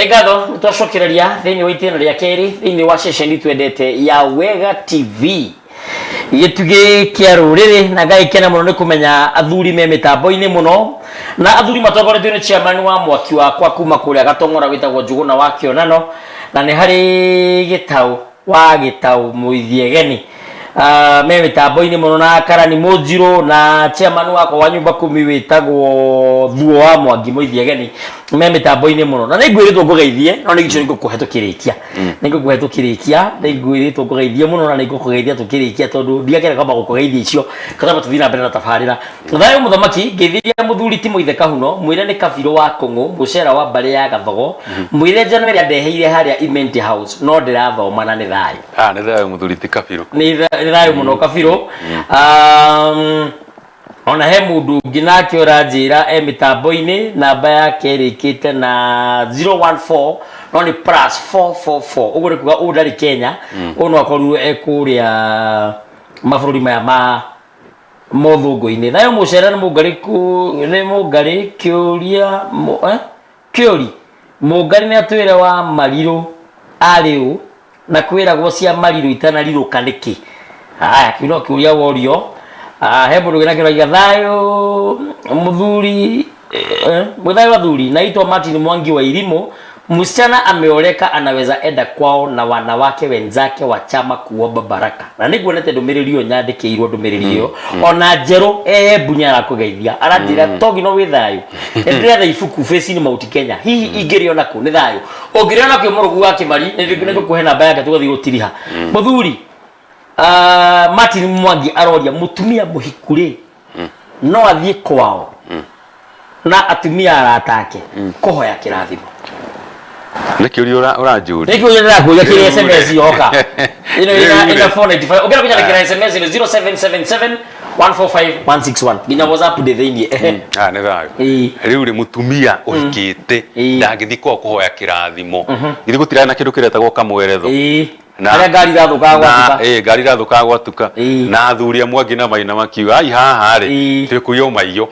Nĩ ngatho nĩ twacokereria thĩinĩ wa itĩna rĩa kerĩ thĩinĩ wa ceceni twendete ya Wega TV, gĩtugĩ kĩa rũrĩrĩ, na ngagĩkena mũno nĩ kũmenya athuri me mĩtambo-inĩ mũno, na athuri matongoretio nĩ chairman wa mwaki wakwa kuma kũrĩa Gatong'ora wĩtagwo Njũgũna wa Kĩonano, na nĩ harĩ Gĩtaũ wa Gĩtaũ Mũithiegeni. Me mĩtambo-inĩ mũno na Karani Mũnjirũ na chairman wakwa wa nyumba kumi wĩtagwo Thuo wa Mwangi Mũithiegeni me mĩtambo-inĩ mũno, na nĩngwĩrĩtwo ngũgeithie, no nĩ icio nĩngũkũhe tũkĩrĩkia, nĩngũkũhe tũkĩrĩkia, nĩngwĩrĩtwo ngũgeithie mũno na nĩngũkũgeithia tũkĩrĩkia, tondũ ndiakĩreka kwamba gũkũgeithia icio katamba tũthiĩ na mbere na tabarĩra. Thayũ mũthamaki, ngeithĩria mũthuri ti Mũithe Kahuno, mwĩre nĩ Kabirũ wa Kũng'ũ, mũcera wa mbarĩ ya Gathogo, mwĩre njano ĩrĩa ndeheire harĩa Imenti House no ndĩrathoma na nĩ thayũ. Ah, nĩ thayũ mũthuri ti Kabirũ. Nĩ thayũ mũno Kabirũ. Ona he mũndũ ũngĩ nake ũranjĩra e mĩtambo-inĩ, namba yake ĩrĩkĩte na 014 no nĩ plus 444, ũguo nĩ kuga ũyũ ndarĩ Kenya, ũyũ no akorirwo e kũrĩa mabũrũri maya ma mothũngũ-inĩ. Thayũ mũcere, nĩ mũngarĩ nĩ mũngarĩ kĩũria eh? Kĩũri mũngarĩ nĩ atwĩre wa marirũ arĩ ũ, na kwĩragwo cia marirũ itanarirũka nĩkĩ? Haya, kĩu no kĩũria worio. Ah, he mũndũ wĩna kĩroiga thayũ mũthuri, thayũ athuri, naitwa Martin Mwangi wa Irimũ. Msichana ameoleka anaweza enda kwao na wanawake wenzake wa chama kuomba baraka. Na nĩnguonete ndũmĩrĩri ĩyo, nyandĩkĩirwo ndũmĩrĩri ĩyo ona njerũ Embu, nĩ arakũgeithia, aranjĩra togi no wĩ thayũ, nĩndĩretha ibuku Facing Mount Kenya, hihi ingĩrĩona kũ? Nĩ thayũ, ũngĩrĩona kwĩ mũrũgu wa Kĩmari nĩngũkũhe namba yake tũgathiĩ gũtiriha. Mũthuri Martin Mwangi aroria, mũtumia mũhiku rĩ, no athiĩ kwao na atumia arata ake kũhoya kĩrathimo? Nĩ kĩũria ũranjũria? Nĩ kĩũria ndĩrakũria kĩrĩ SMS yoka ĩno ĩna 495. Ũngĩenda kũnyandĩkĩra SMS ĩno 0777 145 161, nginya WhatsApp ndĩ thĩiniĩ. Ehe. Ah, nĩ thayũ. Rĩu rĩ, mũtumia ũhikĩte ndangĩthiĩ kwao kũhoya kĩrathimo. Githĩ gũtirarĩ na kĩndũ kĩretagwo kamweretho? Ĩĩ. Harĩa ngari irathũkaga gwatuka. Ĩĩ, ngari irathũkaga gwatuka. Na athuri amwe angĩ na maina makiuga, ai haha rĩ, twĩkũiywo maiyo.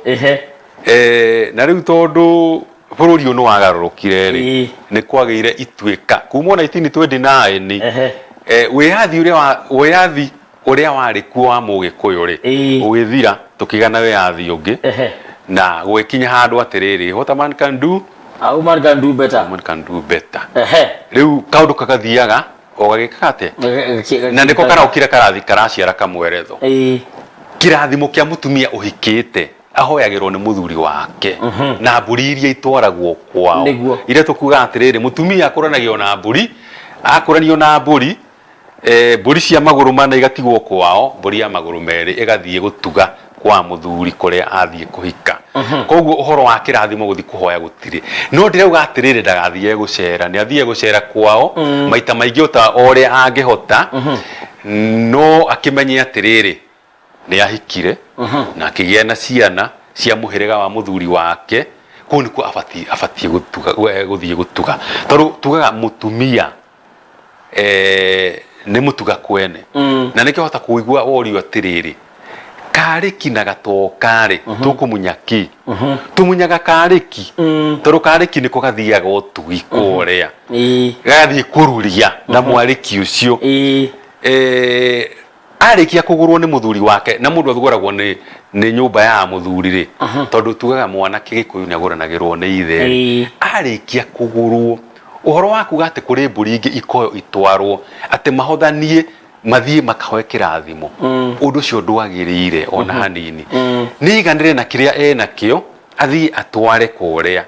Na rĩu tondũ bũrũri ũyũ nĩ wagarũrũkire rĩ, nĩ kwagĩire ituĩka kuma 1929. Wĩyathi ũrĩa warĩ kuo wa mũgĩkũyũ rĩ, ũgĩthira, tũkĩgĩa na wĩyathi ũngĩ, na gũgĩkinya handũ atĩrĩrĩ, what a man can do, a woman can do better. A woman can do better. Rĩu kaũndũ kagathiaga o gagĩkaga atĩa, na nĩko karokire karathi karaciara kamweretho. Kĩrathimo kĩa mũtumia ũhikĩte ahoyagĩrwo nĩ mũthuri wake na mbũri iria itwaragwo kwao. Iria tũkugaga atĩrĩrĩ, mũtumia akũranagio na mbũri, akũranio na mbũri, mbũri cia magũrũ mana igatigwo kwao, mbũri ya magũrũ merĩ ĩgathiĩ gũtuga kwa mũthuri kũrĩa athiĩ kũhika. Koguo ũhoro wa kĩrathimo gũthiĩ kũhoya gũtirĩ. No ndĩrauga atĩrĩrĩ, ndagathiĩ gũcera, nĩ athiĩ gũcera kwao maita maingĩ ota ũrĩa angĩhota, no akĩmenye atĩrĩrĩ, nĩ ahikire na akĩgĩa na ciana cia mũhĩrĩga wa mũthuri wake. Kũu nĩkuo abatiĩ gũtuga, gũthiĩ gũtuga, tondũ tugaga mũtumia nĩ mũtuga kwene. Na nĩkĩo hota kũigua worio atĩrĩrĩ, karĩki na gatoka-rĩ, tũkũmunya kĩ? Tũmunyaga karĩki, tondũ karĩki nĩko gathiaga ũtugi kũrĩa, gagathiĩ kũruria na mwarĩki ũcio. Arĩkia kũgũrwo nĩ mũthuri wake, na mũndũ athugũragwo nĩ nyũmba ya mũthuri rĩ, tondũ tugaga mwanake Gĩkũyũ nĩ agũranagĩrwo nĩ ithe rĩ, arĩkia kũgũrwo, ũhoro wa kuga atĩ kũrĩ mbũri ingĩ ikoywo itwarwo atĩ mahothanie mathiĩ makahoe kĩrathimo, ũndũ ũcio ndwagĩrĩire ona hanini. Nĩ aiganĩre na kĩrĩa enakĩo, athiĩ atware kũrĩa.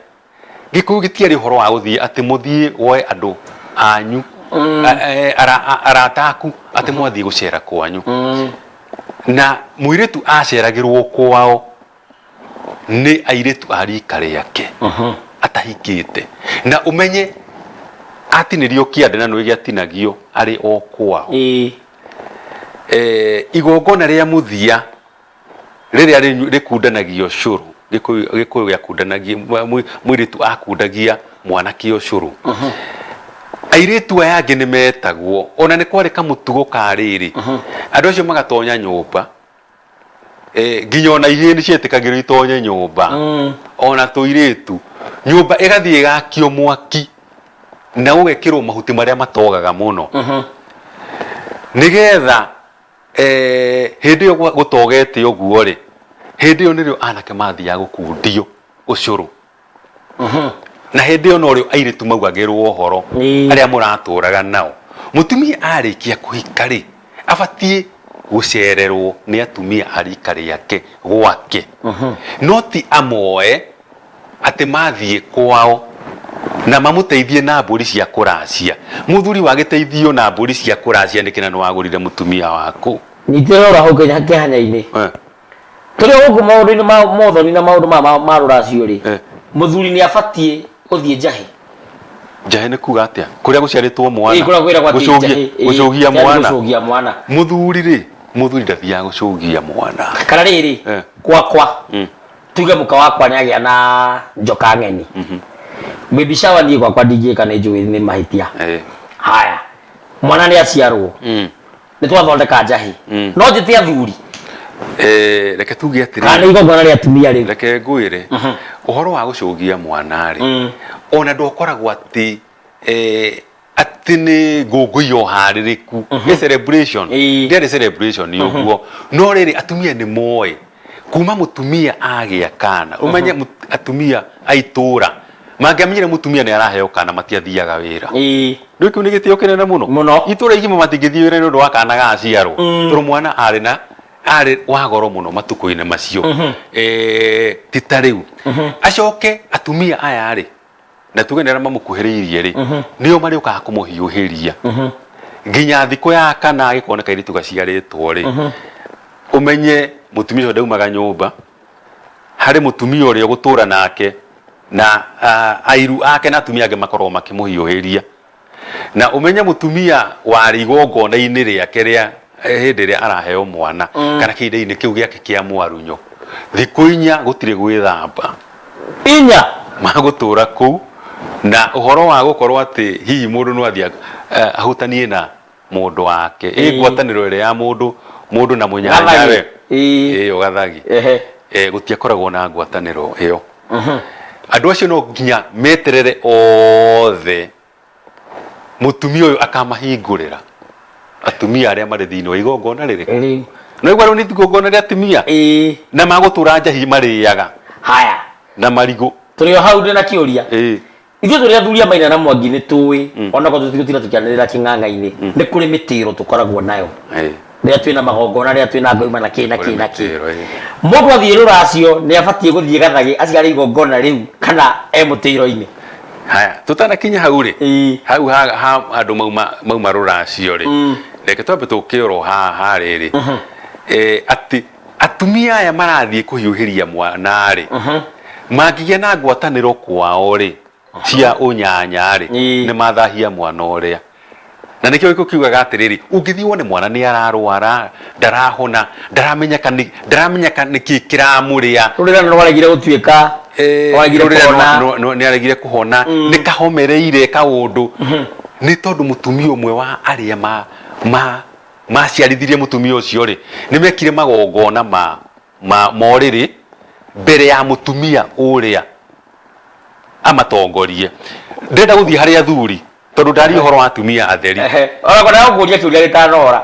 Gĩkũyũ gĩtiarĩ ũhoro wa gũthiĩ atĩ mũthiĩ woe andũ anyu, arata aku, atĩ mwathiĩ gũcera kwanyu. Na mũirĩtu aceragĩrwo kwao nĩ airĩtu a rika rĩake atahikĩte. Na ũmenye atinĩrio kĩande, na nĩũĩ gĩatinagio arĩ o kwao. Igongona rĩa mũthia rĩrĩa rĩkundanagio cũrũ, Gĩkũyũ gĩakundanagia, mũirĩtu akundagia mwanake ũcũrũ. Airĩtu aya angĩ nĩ metagwo, ona nĩ kwarĩ kamũtugo ka rĩrĩ, andũ acio magatonya nyũmba, nginya ona ihĩĩ nĩ cietĩkagĩrwo itonye nyũmba, ona tũirĩtu, nyũmba ĩgathiĩ ĩgakio mwaki. Na gũgekĩrwo mahuti marĩa matogaga mũno nĩgetha hĩndĩ ĩyo gũtogete ũguo rĩ, hĩndĩ ĩyo nĩrĩo anake mathiaga gũkundio ũcũrũ. Na hĩndĩ ĩyo norĩo airĩtu maugagĩrwo ũhoro arĩa mũratũraga nao. Mũtumia arĩkia kũhika rĩ, abatiĩ gũcererwo nĩ atumia a rika rĩake gwake. No ti amoe atĩ mathiĩ kwao na mamũteithie na mbũri cia kũracia. Mũthuri wagĩteithio na mbũri cia kũracia nĩkĩ na nĩwagũrire mũtumia waku? Nyitĩrĩra oro hau kĩhanya-inĩ. Tũrĩ o gũkũ maũndũ-inĩ ma mothoni na maũndũ ma rũracio rĩ, mũthuri nĩ abatiĩ gũthiĩ njahĩ. Njahĩ nĩ kuga atĩa? Kũrĩa gũciarĩtwo mwana? Ĩĩ, kũrĩa kwĩragwo atĩ njahĩ, ĩĩ, Gũcũgia mwana? Gũcũgia mwana. Mũthuri rĩ, mũthuri ndathiaga gũcũgia mwana. Kana rĩrĩ, gwakwa, tuge mũka wakwa nĩ agĩa na njoka ng'eni. Baby shower niĩ gwakwa ndingĩka nĩ njũĩ nĩ mahĩtia. Haya, mwana nĩ aciarwo. Nĩ twathondeka njahĩ. No njĩte athuri. Reke tuge atĩrĩrĩ. Kana nĩ igongona rĩa atumia rĩu. Reke ngwĩre, ũhoro wa gũcũgia mwana rĩ, ona ndũkoragwo atĩ atĩ nĩ ngũngũiyo harĩrĩku, nĩ celebration, ndĩarĩ celebration ũguo. No rĩrĩ, atumia nĩ moĩ kuma mũtumia agĩa kana, ũmenye atumia a itũra mangĩamenyire mũtumia nĩ araheo kana matiathiaga wĩra. Rĩu kĩu nĩ gĩtĩo kĩnene mũno. Mũno. Itũra igima matingĩthiĩ wĩra nĩ ũndũ wa kana gaciarwo, tondũ mwana arĩ na arĩ wa goro mũno matukũ-inĩ macio. Ti ta rĩu. Acoke atumia aya rĩ, na tuge nĩ arĩa mamũkuhĩrĩirie rĩ, nĩo marĩũkaga kũmũhiũhĩria nginya thikũ ya kana angĩkorwo nĩ kairĩtu gaciarĩtwo rĩ, ũmenye mũtumia ũcio ndaumaga nyũmba, harĩ mũtumia ũrĩa ũgũtũra nake na airu ake na atumia angĩ makoragwo makĩmũhiũhĩria. Na ũmenye mũtumia warĩ igongona-inĩ rĩake rĩa hĩndĩ ĩrĩa araheo mwana kana kĩhinda-inĩ kĩu gĩake kĩa mwarunyo, thikũ inya gũtirĩ gwĩthamba. Inya? Magũtũra kũu na ũhoro wa gũkorwo atĩ hihi mũndũ no athiĩ ahutanie na mũndũ wake. Ĩ ngwatanĩro ĩrĩa ya mũndũ mũndũ na mũnyanyawe ĩyo gathagi. Gũtiakoragwo na ngwatanĩro ĩyo. Andũ acio no nginya meterere othe mũtumia ũyũ akamahingũrĩra atumia arĩa marĩ thĩinĩ wa igongona rĩrĩkũ. No igua rĩu nĩ igongona rĩa atumia na magũtũra njahi marĩaga Haya. na marigũ. Tũrĩ o hau ndĩ na kĩũria. Ithuĩ tũrĩ athuri a Maina na Mwangi nĩ tũĩ onakorwo tũtigũtinda tũkĩanĩrĩra kĩng'ang'a-inĩ nĩ kũrĩ mĩtĩro tũkoragwo nayo rĩrĩa twĩna magongona, rĩrĩa twĩna ngoima na kĩ na kĩ na kĩ. Mũndũ athiĩ rũracio nĩ abatiĩ gũthiĩ gathagĩ aciare igongona rĩu kana e mũtĩro-inĩ? Haya, tũtanakinya hau rĩ, hau ha ha andũ mauma mauma rũracio rĩ, reke twambe tũke oro haha rĩrĩ, atĩ atumia aya marathiĩ kũhiũhĩria mwana rĩ, mangĩgĩa na ngwatanĩro kwao rĩ, cia ũnyanya rĩ, nĩ mathahia mwana ũrĩa. Na nĩkĩo gĩkũ kiugaga atĩrĩrĩ, ũngĩthiĩ wone mwana nĩ ararwara, ndarahona, ndaramenyeka nĩ ndaramenyeka nĩkĩ kĩramũrĩa. Rũrĩra nĩ rwaregire gũtuĩka, rwaregire Rũrĩra kũhona. Nĩ aregire kũhona, nĩ kahomereire kaũndũ. Nĩ tondũ mũtumia ũmwe wa arĩa ma ma maciarithirie mũtumia ũcio rĩ, nĩ mekire magongona ma ma morĩrĩ mbere ya mũtumia ũrĩa amatongorie. Ndĩrenda gũthiĩ harĩ athuri tondũ ndaria ũhoro wa atumia atheri. Ehe. Ona kwenda gũkũria kĩũria gĩtanora.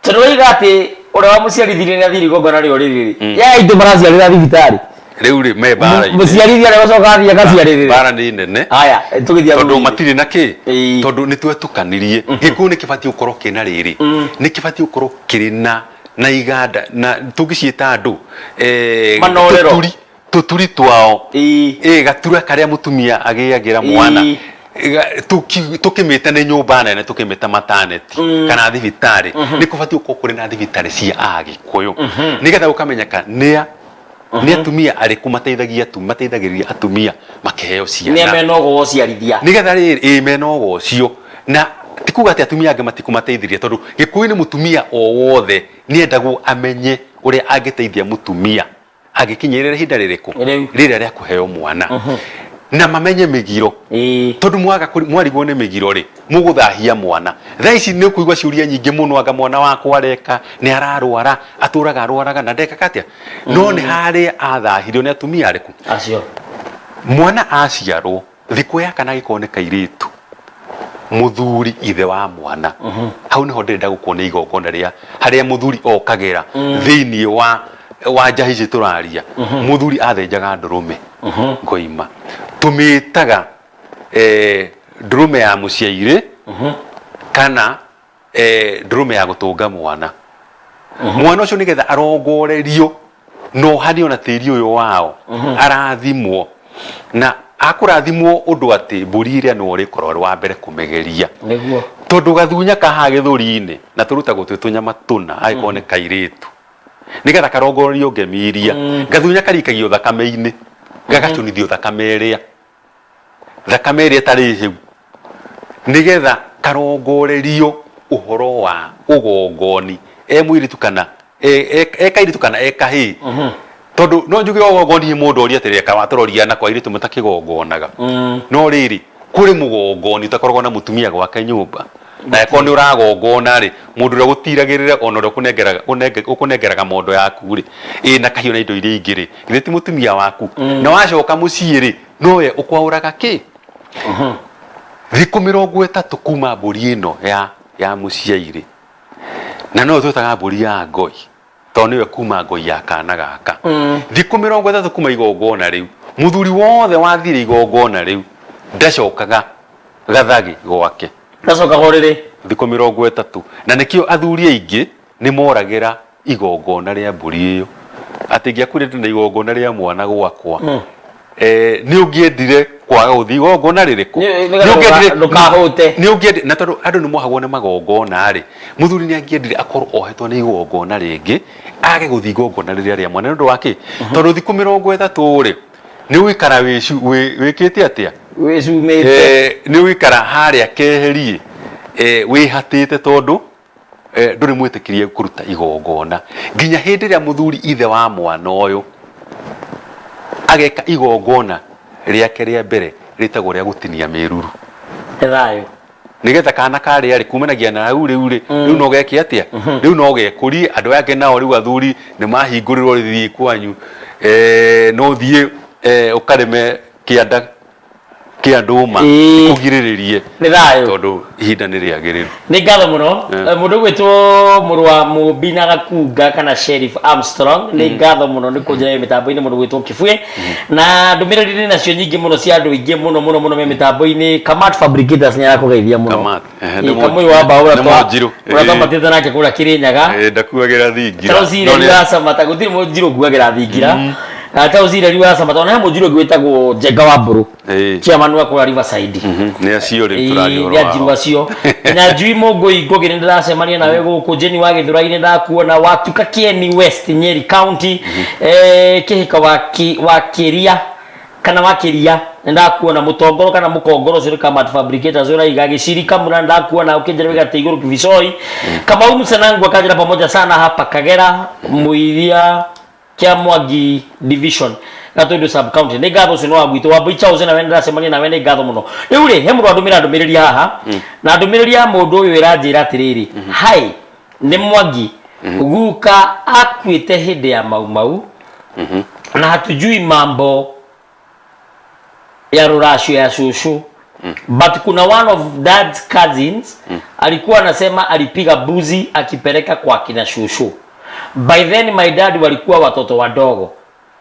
Tondũ woiga atĩ ũrĩa wamũciarithirie nĩ athire igongona rĩa ũrĩrĩ rĩ. Ye aitũ maraciarĩra thibitarĩ. Rĩu rĩ me mbara-inĩ. Mũciarithia arĩa gũcoka athiĩ akaciarĩrĩre. Mbara nĩ nene. Haya, tũgĩthiĩ tondũ athuri-inĩ. Matirĩ na kĩ tondũ nĩ twetukanirie. Gĩkũyũ nĩ kĩbatiĩ gũkorwo kĩna rĩrĩ, nĩ kĩbatiĩ gũkorwo kĩrĩ na na iganda na tũngĩciĩta andũ Manorero. Tũturi tũturi twao. Ĩ gatura karĩa mũtumia agĩagĩra mwana. Tũkĩmĩte nĩ nyũmba nene, tũkĩmĩta maternity kana thibitarĩ, nĩ kũbatiĩ gũkorwo kũrĩ na thibitarĩ cia Agĩkũyũ nĩgetha gũkamenyeka nĩa nĩ atumia arĩkũ mateithagia mateithagĩrĩria atumia makĩheo Nĩ ciana mena ũgo wa ũciarithia. Nĩgetha rĩrĩ ĩ mena ũgo ũcio, na ti kuga atĩ atumia angĩ matikũmateithĩrĩria, tondũ Gĩkũyũ-inĩ mũtumia o wothe nĩendagwo amenye ũrĩa angĩteithia mũtumia agĩkinyĩrĩra ihinda rĩrĩkũ? Rĩu. Rĩrĩa rĩa kũheo mwana. Na mamenye mĩgiro. Tondũ mwaga mwarigwo nĩ mĩgiro rĩ, mũgũthahia mwana. Thaa ici nĩ ũkũigua ciũria nyingĩ mũno, anga mwana wakwa areka, nĩ ararwara, atũraga arwaraga na ndekaga atĩa? No nĩ harĩa athahirio nĩ atumia arĩkũ? Acio. Mwana aciarwo, thikũ ya kana angĩkorwo nĩ kairĩtu, Mũthuri ithe wa mwana, hau nĩho ndĩrenda gũkuonia igongona rĩa harĩa mũthuri okagĩra thĩinĩ wa njahi ici tũraria. Mũthuri athĩnjaga ndũrũme ngoima, tũmĩtaga ndũrũme ya mũciairĩ kana ndũrũme ya gũtũnga mwana. Mwana ũcio nĩgetha arongorerio na ohanio na tĩri ũyũ wao, arathimwo na akũrathimwo ũndũ atĩ mbũri ĩrĩa nĩwe ũrĩkorwo arĩ wa mbere kũmĩgeria. Tondũ gathunya kahaha gĩthũri-inĩ na tũrutagwo twĩ tũnyama tũna angĩkorwo nĩ kairĩtu, nĩgetha karongorerio ngemi iria, gathunya karikagio thakame-inĩ, gagacũnithio thakame ĩrĩa, thakame ĩrĩa ĩtarĩ hĩu, nĩgetha karongorerio ũhoro wa ũgongoni e mũirĩtu kana e kairĩtu kana e kahĩĩ. Tondũ no njuge ũgongoni mũndũ orie atĩrĩrĩ, kawa tũroria nako airĩtu matakĩgongonaga. No rĩrĩ, kũrĩ mũgongoni ũtakoragwo na mũtumia gwake nyũmba, na angĩkorwo nĩ ũragongona rĩ, mũndũ ũrĩa ũgũtiragĩrĩra ona ũrĩa ũkũnengeraga mondo yaku rĩ, ĩna kahiũ na indo iria ingĩ rĩ, githĩ ti mũtumia waku? Na wacoka mũciĩ rĩ, nowe ũkwaũraga kĩ? Thikũ 30 kuma mbũri ĩno ya mũciairĩ, na noyo twĩtaga mbũri ya ngoi, tondũ nĩyo kuma ngoi ya kana gaka. Thikũ 30 kuma igongona rĩu, mũthuri wothe wathire igongona rĩu ndacokaga gathagĩ gwake. Ndacokaga ũrĩrĩ. Thikũ 30. Na nĩkĩo athuri aingĩ nĩ moragĩra igongona rĩa mbũri ĩyo. Atĩ ingĩakuire ndĩ na igongona rĩa mwana gwakwa, nĩ ũngĩendire kwaga gũthiĩ igongona rĩrĩkũ? Nĩ nĩgetha ndũkahũte. Nĩ ũngĩendire, na tondũ andũ nĩ mohagwo nĩ magongona rĩ, mũthuri nĩ angĩendire akorwo ohetwo nĩ igongona rĩngĩ, age gũthiĩ igongona rĩrĩa rĩa mwana. Nĩ ũndũ wa kĩ? Tondũ thikũ 30 rĩ, nĩ ũgũikara wĩkĩte atĩa? Wĩcumĩte. Nĩ ũgũikara harĩa keheri wĩhatĩte tondũ ndũrĩ mwĩtĩkĩrie kũruta igongona nginya hĩndĩ ĩrĩa mũthuri ithe wa mwana ũyũ ageka igongona rĩake rĩa mbere rĩtagwo rĩa gũtinia mĩruru. Nĩ thayũ. Nĩgetha kana karĩa rĩ, kumanagia na hau rĩu rĩ, rĩu no geke atĩa? Rĩu no gekũrie. Andũ aya angĩ nao rĩu athuri nĩ mahingũrĩrwo rĩthiĩ kwanyu, no thiĩ ũkarĩme kĩanda kĩa ndũma ikũgirĩrĩrie. Nĩ thayũ. Tondũ ihinda nĩ rĩagĩrĩru. Nĩ ngatho mũno. Mũndũ ũgwĩtwo mũrũ wa Mũmbi na Gakunga kana Sheriff Armstrong, nĩ ngatho mũno nĩ kũnjĩra mĩtambo-inĩ. Mũndũ ũgwĩtwo Kĩbuĩ na ndũmĩrĩri nĩ nacio nyingĩ mũno cia andũ aingĩ mũno mũno mũno me mĩtambo-inĩ. Kamat Fabricators nĩ arakũgeithia mũno. Kamat, Ĩĩ, Kamũyũ wa mbaũ ũrĩa nĩ mũnjirũ. Ũrĩa twamatĩte nake kũrĩa Kĩrĩnyaga. Ndakuagĩra thingira. Taũcire No nĩ- wa Samata gũtirĩ mũnjirũ ũkuagĩra thingira. Taũcire wa Samata ona he mũnjirũ ũngĩ wĩtagwo Njenga wa Mbũrũ, chairman wa kũrĩa Riverside. Nĩ acio rĩu tũraria ũhoro nĩ anjiru wao. Acio na njui mũngũi ngũgĩ nĩ ndĩracemania nawe gũkũ Jeni wa Gĩthũrai, nĩ ndakuona watuka Kieni West, Nyeri County. Kĩhĩka wa Kĩria kana wa Kĩria, nĩ ndakuona. Mũtongoro kana mũkongoro ũcio nĩ Kamat Fabricators ũraiga Gĩciri Kamura, nĩ ndakuona ũkĩnjĩra wĩgate igũrũ Kibicoi. Kamau Msanangu akanjĩra pamoja sana hapa Kagera Mũiria Kia Mwangi Division, Gatundu sub county. Nĩ ngatho, ũcio nĩ wa gwitũ wa Mbui Charles, nawe nĩndĩracemania nawe, nĩ ngatho mũno. Rĩu rĩ, he mũndũ andũmĩra ndũmĩrĩri haha, na ndũmĩrĩri ya mũndũ ũyũ ĩranjĩra atĩrĩrĩ, "Hi, nĩ Mwangi. Guka akuĩte hĩndĩ ya Mau Mau na hatujui mambo ya ruracio ya shushu, but kuna one of dad's cousins alikuwa anasema alipiga buzi akipeleka kwa kina shushu. By then my dad walikuwa watoto wadogo.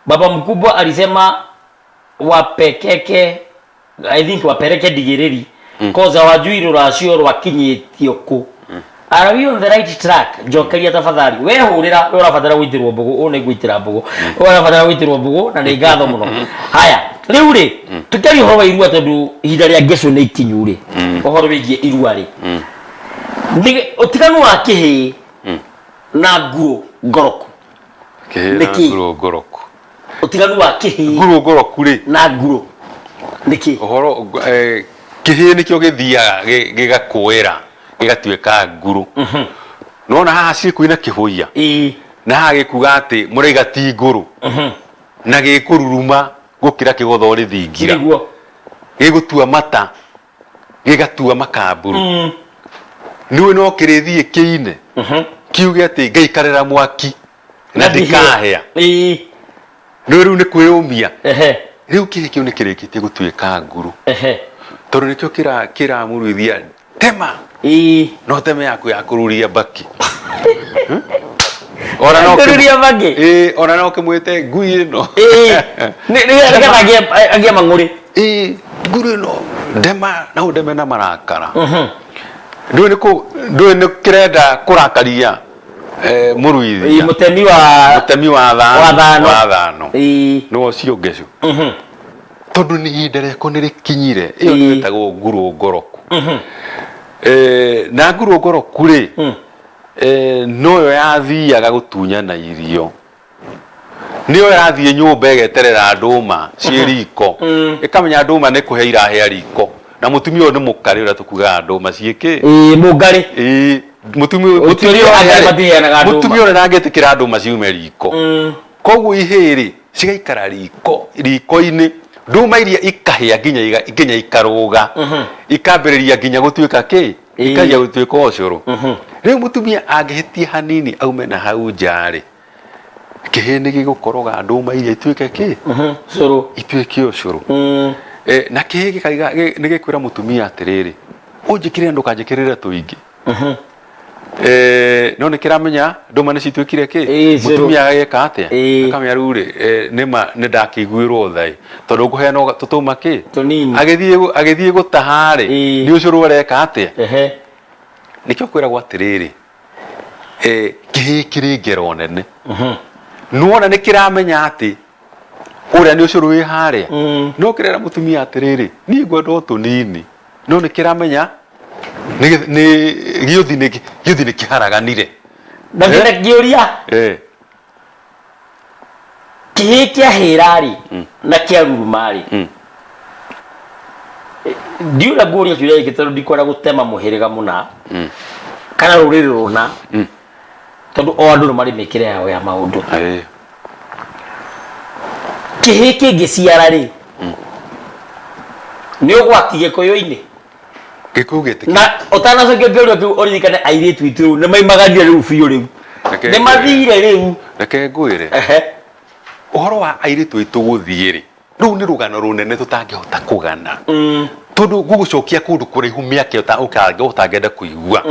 Baba mkubwa alisema wapekeke, I think wapeleke Ndigĩrĩri, cause hawajui rũracio rwakinyĩtio kũ. Are we on the right track? Njokeria tafadhali." We hũrĩra, we ũrabatara gũitĩrwo mbũgũ, ũũ nĩ ngũitĩra mbũgũ, we ũrabatara gũitĩrwo mbũgũ, na nĩ ngatho mũno. Haya, rĩu rĩ, tũkĩaria ũhoro wa irua, tondũ ihinda rĩa ngecũ nĩ ikinyu rĩ, ũhoro wĩgiĩ irua rĩ, nĩ ũtiganu wa kĩhĩĩ na ngurũ ngoroku? Kĩhĩĩ na Nĩkĩ? ngurũ ngoroku. Ũtiganu wa kĩhĩĩ Ngurũ ngoroku rĩ, na ngurũ nĩkĩ? Ũhoro kĩhĩĩ nĩkĩo gĩthiaga gĩgakũĩra gĩgatuĩka ngurũ. Nona haha ciĩkuĩ na kĩhũia na haha gĩkuga atĩ mũraiga ti ngũrũ na gĩkũruruma gũkĩra kĩgotho rĩthingira. Gĩgũtua mata gĩgatua makamburu. Nĩũĩ no kĩrĩthiĩ kĩine kiuge atĩ ngaikarĩra mwaki na ndikahĩa. Nĩũĩ rĩu nĩ kwĩyũmia. Rĩu kĩhĩ kĩu nĩ kĩrĩkĩtie gũtuĩka nguru tondũ nĩkĩo kĩramũruithia. Tema. Ĩĩ. No teme yaku ya kũruria mbakĩ. Ona no Kũruria mbakĩ? Ĩĩ, ona no kĩmwĩte ngui ĩno. Ĩĩ. Nĩgetha agĩe mang'ũrĩ. Ĩĩ, ngui ĩno ndema na ũndeme na marakara. Ndũĩ nĩ kũ ndũĩ nĩ kĩrenda kũrakaria Ĩĩ, mũruithia. Mũtemi wa Mũtemi wa thano. Wa thano. Wa thano. Ĩĩ. Nĩwe ũcio ngecu. Tondũ nĩ ihinda rĩako nĩ rĩkinyire. Ĩyo nĩyo ĩtagwo ngurũ ngoroku. Na ngurũ ngoroku rĩ, noyo yathiaga gũtunyana irio. Nĩyo yathiĩ nyũmba ĩgeterera ndũma ciĩ riko. Ĩkamenya ndũma nĩ kũhĩa irahĩa riko. Na mũtumia ũyũ nĩ mũkarĩ ũrĩa tũkugaga ndũma ciĩ kĩ? Ĩĩ, mũngarĩ. Ĩĩ, mũtumia Ũtuĩria ũrĩa Angarĩ matiheanaga ndũma. Mũtumia ũrĩa ndangĩtĩkĩra ndũma ciume riko. Koguo ihĩĩ rĩ, cigaikara riko riko-inĩ, ndũma iria ikahĩa nginya nginya ikarũga, ikambĩrĩria nginya gũtuĩka kĩ? Ikambia gũtuĩka ũcũrũ. Rĩu mũtumia angĩhĩtia hanini aume na hau nja rĩ, kĩhĩĩ nĩ gĩgũkoroga ndũma iria ituĩke kĩ? Cũrũ. Ituĩke ũcũrũ. Na kĩhĩĩ gĩkaiga nĩ gĩkwĩra mũtumia atĩrĩrĩ, ũnjĩkĩrĩre ndũkanjĩkĩrĩre tũingĩ. No nĩ kĩramenya ndũma nĩ cituĩkire kĩ? Ĩĩ, cũrũ. Mũtumia agagĩka atĩa? Ĩĩ. Akamenya rĩu rĩ, nĩma nĩ ndakĩiguĩrwo tha ĩ, tondũ ngũheana tũtũma kĩ? Tũnini. Agĩthiĩ gũtaha rĩ, nĩ ũcũrũ areka atĩa? Nĩkĩo kwĩragwo atĩrĩrĩ, kĩhĩĩ kĩrĩ ngero nene. Nĩwona nĩ kĩramenya atĩ ũrĩa nĩ ũcũrũ wĩ harĩa. No kĩrera mũtumia atĩrĩrĩ, niĩ ngwenda o tũnini. No nĩ kĩramenya nĩ gĩũthi nĩ gĩũthi nĩ kĩharaganire. Na ngĩũria kĩhĩĩ kĩahĩra rĩ na kĩaruruma rĩ, ndiũra ngũria kĩũria gĩkĩ tondũ ndikwenda gũtema mũhĩrĩga mũna kana rũrĩrĩ rũna, tondũ o andũ nĩ marĩ mĩkĩre yao ya maũndũ. Kĩhĩĩ kĩngĩciara rĩ, nĩ ũgwati Gĩkũyũ-inĩ? Gĩkũyũ gĩtĩkĩra. Na ũtanacokia kĩũria kĩu ũririkane airĩtu aitũ rĩu nĩ maimaganire rĩu biũ rĩu. Reke Nĩ ngwĩre. mathire rĩu. Reke ngwĩre. Ũhoro wa airĩtu aitũ gũthiĩ rĩ, rũu nĩ rũgano rũnene tũtangĩhota kũgana. Tondũ ngũgũcokia kũndũ kũraihu mĩaka ĩyo ũtangĩenda kũigua.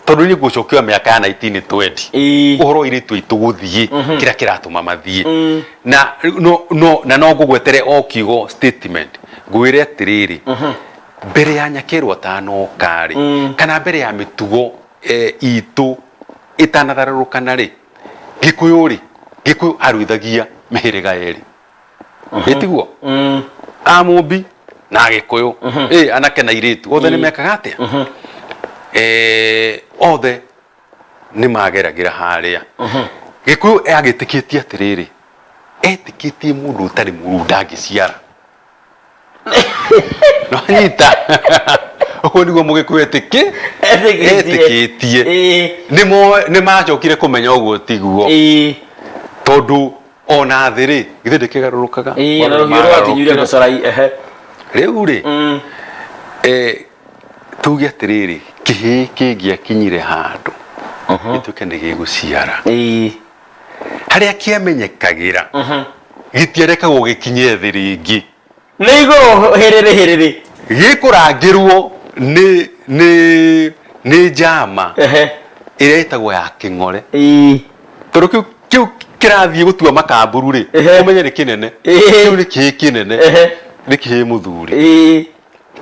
Tondũ niĩ ngũgũcokia mĩaka ya 1920. Ũhoro wa airĩtu aitũ gũthiĩ, kĩrĩa kĩratũma mathiĩ. Na no, no, na no ngũgwetere o kiugo statement. Ngwĩre atĩrĩrĩ, mbere ya Nyakerũ atanoka rĩ, kana mbere ya mĩtugo itũ ĩtanatharũrũkana rĩ, Gĩkũyũ rĩ, Gĩkũyũ aruithagia mĩhĩrĩga ĩrĩ. Ĩtiguo? Amũmbi na Agĩkũyũ. Ĩ, anake na airĩtu othe nĩ mekaga atĩa? Othe nĩ mageragĩra harĩa. Gĩkũyũ agĩtĩkĩtie atĩrĩrĩ, etĩkĩtie mũndũ ũtarĩ mũruu ndangĩciara. Nĩwanyita? Ũguo nĩguo Mũgĩkũyũ etĩkĩtie. Nĩ macokire kũmenya ũguo tiguo. Tondũ ona thĩ rĩ, githĩ ndĩkĩgarũrũkaga? Ĩĩ, ona rũhiũ rwakinyire gũcorai, ehe. Rĩu rĩ, tuge atĩrĩrĩ, kĩhĩĩ kĩngĩakinyire handũ gĩtuĩke nĩ gĩgũciara, harĩa kĩamenyekagĩra gĩtiarekagwo gĩkinye thĩ rĩngĩ. Nĩ igũrũ hĩrĩrĩ hĩrĩrĩ. Gĩkũrangĩrwo nĩ nĩ nĩ njama ĩrĩa ĩtagwo ya kĩng'ore. Tondũ kĩu kĩu kĩrathiĩ gũtua makamburu rĩ, ũmenye nĩ kĩnene. Kĩu nĩ kĩhĩĩ kĩnene. Nĩ kĩhĩĩ mũthuri.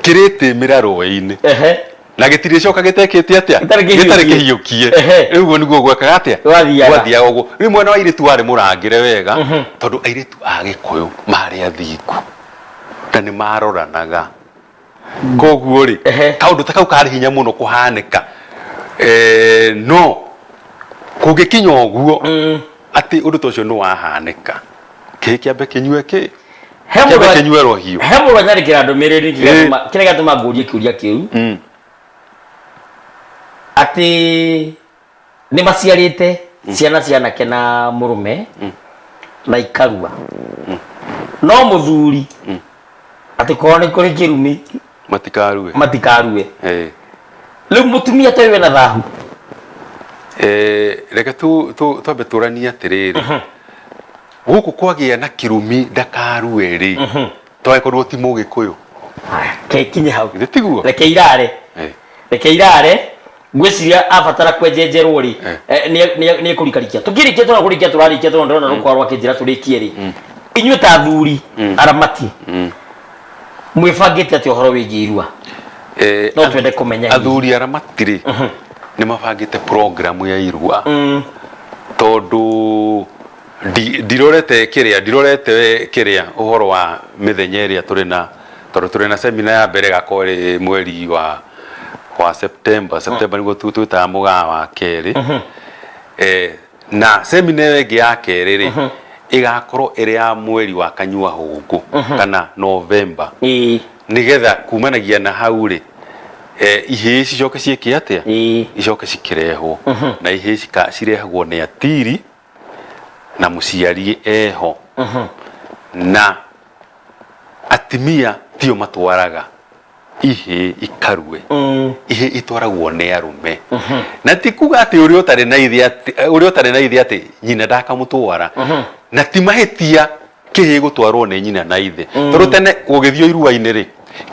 Kĩrĩtĩmĩra rũĩ-inĩ. Na gĩtirĩcoka gĩtekĩte atĩa? Gĩtarĩ kĩhiũkie. Gĩtarĩ kĩhiũkie. Rĩu ũguo nĩguo gwekaga atĩa? Gwathiaga. Gwathiaga ũguo. Rĩu mwena wa airĩtu warĩ mũrangĩre wega, tondũ airĩtu a Gĩkũyũ marĩ athingu na nĩ maroranaga. Koguo rĩ, kaũndũ ta kau karĩ hinya mũno kũhanĩka. No kũngĩkinya ũguo atĩ ũndũ ta ũcio nĩ wahanĩka, kĩhĩ kĩambe kĩnyue kĩ? He mũndũ Kĩambe kĩnyue rũhiũ. He mũndũ anyandĩkĩra ndũmĩrĩri kĩrĩa gĩatũma ngũrie kĩũria kĩu, atĩ nĩ maciarĩte ciana cia anake na mũrũme na ikarua, no mũthuri atĩ korwo nĩ kũrĩ kĩrumi Matikarue. Matikarue. Rĩu mũtumia ta ũyũ ena thahu? Reke twambe tũranie atĩrĩrĩ, gũkũ kwagĩa na kĩrumi ndakarue rĩ, twagĩkorwo ti Mũgĩkũyũ. Ke kinye hau. Githĩ tiguo? Reke irare. Reke irare, ngwĩciria abatara kwenjenjerwo rĩ, nĩ ekũrikarikia. Tũkĩrĩkia tũrona kũrĩkia tũrarĩkia tondũ ndĩrona rũkwa rwakĩnjĩra tũrĩkie rĩ, inyuĩ ta athuri aramati mwĩbangĩte atĩa ũhoro wĩgiĩ irua? No twende kũmenya hihi. Athuri aramati rĩ, nĩ mabangĩte program ya irua, tondũ ndirorete kĩrĩa, ndirorete kĩrĩa ũhoro wa mĩthenya ĩrĩa tũrĩ na, tondũ tũrĩ na semina ya mbere ĩgakorwo ĩrĩ mweri wa September. September nĩguo twĩtaga mũgaa wa kerĩ. Na semina ĩyo ĩngĩ ya kerĩ rĩ, ĩgakorwo ĩrĩ ya mweri wa kanyua hũngũ kana November, nĩgetha kumanagia na hau rĩ, ihĩĩ cicoke ciĩke atĩa? Icoke cikĩrehwo, na ihĩĩ cirehagwo nĩ atiri na mũciari eho, na atimia tio matwaraga ihĩĩ ikarue. Ihĩĩ itwaragwo nĩ arũme, na ti kuga atĩ ũrĩa ũtarĩ na ithe atĩ, ũrĩa ũtarĩ na ithe atĩ nyina ndakamũtwara, na ti mahĩtia kĩhĩĩ gũtwarwo nĩ nyina na ithe, tondũ tene gũgĩthiĩ irua-inĩ rĩ,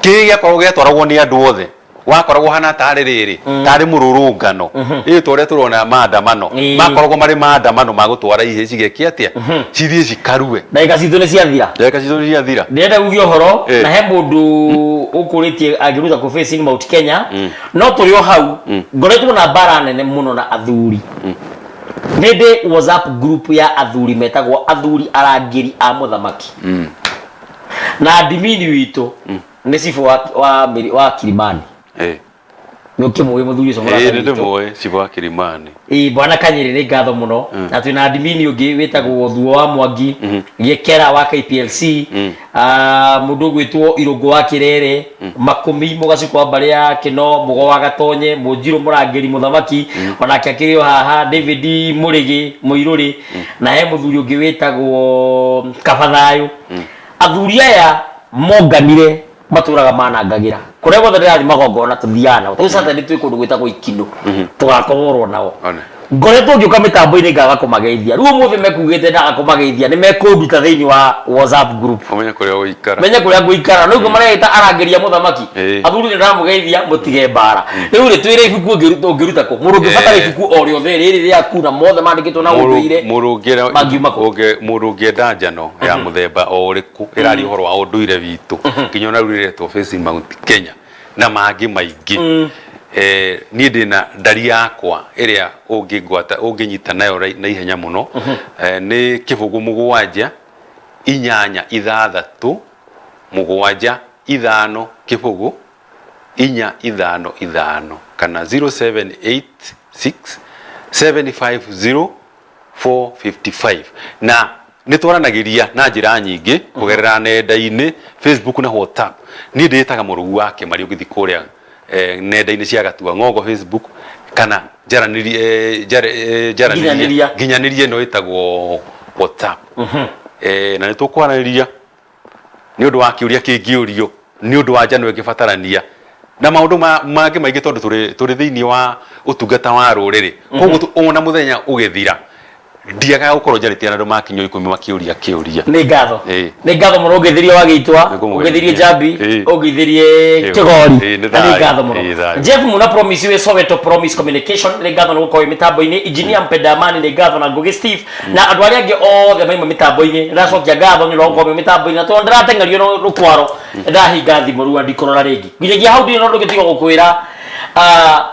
kĩhĩĩ gĩakoragwo gĩatwaragwo nĩ andũ othe, wakoragwo hana tarĩ rĩrĩ, tarĩ mũrũrũngano ĩĩ, ta ũrĩa tũrona maandamano. Makoragwo marĩ maandamano ma gũtwara ihĩĩ cigeke atĩa? Cithiĩ cikarue. Ndagĩka citũ nĩ ciathira. Ndagĩka citũ nĩ ciathira. Ndĩrenda kugia ũhoro na he mũndũ ũkũrĩtie angĩruta kũ facing Mount Kenya, no tũrĩ o hau ngoretwo na mbara nene mũno na athuri. Nĩ ndĩ WhatsApp group ya athuri metagwo athuri arangĩri a mũthamaki, na admin witũ nĩ cibũ wa Kilimani. Nĩ ũkĩmũĩ mũthuri ũcio? Mũrata nĩ witũ. Ndĩmũĩ cibũ wa Kilimani. Ĩĩ, bwana Kanyĩrĩ, nĩ ngatho mũno. Na twĩna admin ũngĩ wĩtagwo Thuo wa Mwangi Gĩkera wa KPLC, mũndũ ũgwĩtwo Irũngũ wa Kĩrere Makũmi, Mũgacikũ wa mbarĩ ya Kĩno, Mũgo wa Gatonye, Mũnjirũ mũrangĩri mũthamaki, onake akĩrĩ o haha, David Mũrĩgĩ Mũirũrĩ, na he mũthuri ũngĩ wĩtagwo Kabathayũ. Athuri aya monganire matũraga manangagĩra kũrĩa guothe ndĩrathiĩ magongona tũthiaga nao. Rĩu Saturday twĩ kũndũ gwĩtagwo Ikinũ, tũgakorwo nao. One. Ngoretwo ngĩũka mĩtambo-inĩ ngaga kũmageithia. Rĩu ũmũthĩ mekugĩte ndaga kũmageithia nĩ mekũnduta thĩinĩ wa WhatsApp group. Ũmenye kũrĩa ũgũikara. Menye kũrĩa ngũikara. Nĩguo mareita arangĩria mũthamaki. Athuri, nĩ ndamũgeithia, mũtige mbara. Rĩu rĩ, twĩre ibuku ũngĩruta kũ? Mũndũ ũngĩbatara ibuku o rĩothe rĩrĩ rĩaku na mothe mandĩkĩtwo na ũndũire Mũndũ ũngĩenda mangiuma kũ? Mũndũ ũngĩenda njano ya mũthemba o ũrĩkũ ĩraria ũhoro wa ũndũire witũ, nginya ona rĩu rĩretwo Facing Mount Kenya na mangĩ maingĩ, niĩ ndĩna ndari yakwa ĩrĩa ũngĩngwata, ũngĩnyita nayo na ihenya mũno, nĩ 0 7 8 6 7 5 0 4 5 5 kana 0786 750 455, na nĩ twaranagĩria na njĩra nyingĩ kũgerera nenda-inĩ, Facebook na WhatsApp. Niĩ ndĩĩtaga Mũrũgu wa Kĩmari. Ũngĩthiĩ kũrĩa nenda-inĩ cia Gatua Ng'ongo Facebook kana njaranĩrie, njaranĩrie Nginyanĩria. Nginyanĩrie ĩno ĩtagwo WhatsApp, na nĩ tũkwaranĩria nĩ ũndũ wa kĩũria kĩngĩũrio, nĩ ũndũ wa njano ĩngĩbatarania na maũndũ mangĩ maingĩ, tondũ tũrĩ thĩinĩ wa ũtungata wa rũrĩrĩ. Koguo ona mũthenya ũgĩthira ndiagaga gũkorwo njarĩtie na andũ makinya 10 makĩũria kĩũria. Nĩ ngatho. Nĩ ngatho mũno. Ũngĩthirie wa gĩitwa, Nĩngũmũgeithia. ũngĩthirie njambi, ũngĩthirie kĩgori. Ĩĩ, nĩ Na nĩ thayũ. ngatho mũno. Ĩĩ, thayũ. Jeff Muna Promise wĩ Soweto Promise Communication, nĩ ngatho nĩ gũkorwo wĩ mĩtambo-inĩ. Engineer Mpenda Amani, nĩ ngatho, na Ngugi Steve na andũ arĩa angĩ othe maima mĩtambo-inĩ. Ndacokia ngatho nĩ ũndũ wa gũkorwo mwĩ mĩtambo-inĩ, na tondũ ndĩrateng'erio rũkwaro, ndahinga thimũ rĩu ndikũrora rĩngĩ. Nginyagia hau ndirĩ na ũndũ ũngĩ tiga gũkwĩra,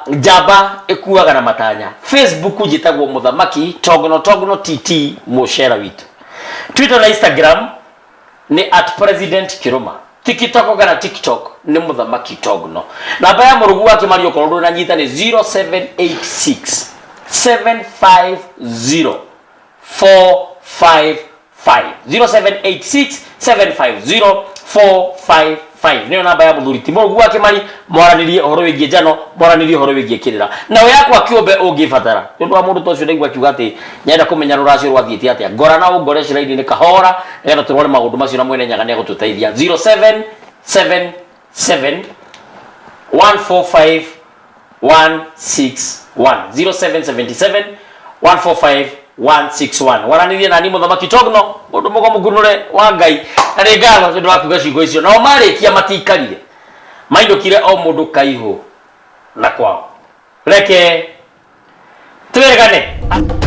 njamba ĩkuaga na matanya. Facebook njĩtagwo Mũthamaki Togno Togno TT mũcera witũ. Twitter na Instagram nĩ @PresidentKĩrũma. TikTok kana TikTok nĩ Mũthamaki Togno. Namba ya mũrũgu wa Kĩmari okorwo ndũnanyita nĩ 0786 750 455, 0786 750 455 nĩyo namba ya mũthuri ti mũrũgu wa Kĩmari. Mwaranĩrie ũhoro wĩgiĩ njano, mwaranĩrie ũhoro wĩgiĩ kĩrĩra nawe yakwa kĩũmbe ũngĩbatara. Nĩ ũndũ wa mũndũ ta ũcio ndaigua akiuga atĩ nyenda kũmenya rũracio rwathiĩte atĩa, ngora na ũngore ciraini-inĩ kahora nĩgetha tũrore maũndũ macio, na mwene Nyaga nĩ agũtũteithia. 0777 145 161, 0777 145 161. Waranĩrie nani Mũthamaki Togno, mũndũ mũgo mũkunũre wa Ngai, na nĩ ngatho nĩ ũndũ wa kuga ciugo icio. Nao marĩkia matiikarire, mainũkire o mũndũ kaihũ. Na kwao. Reke twĩrĩgane.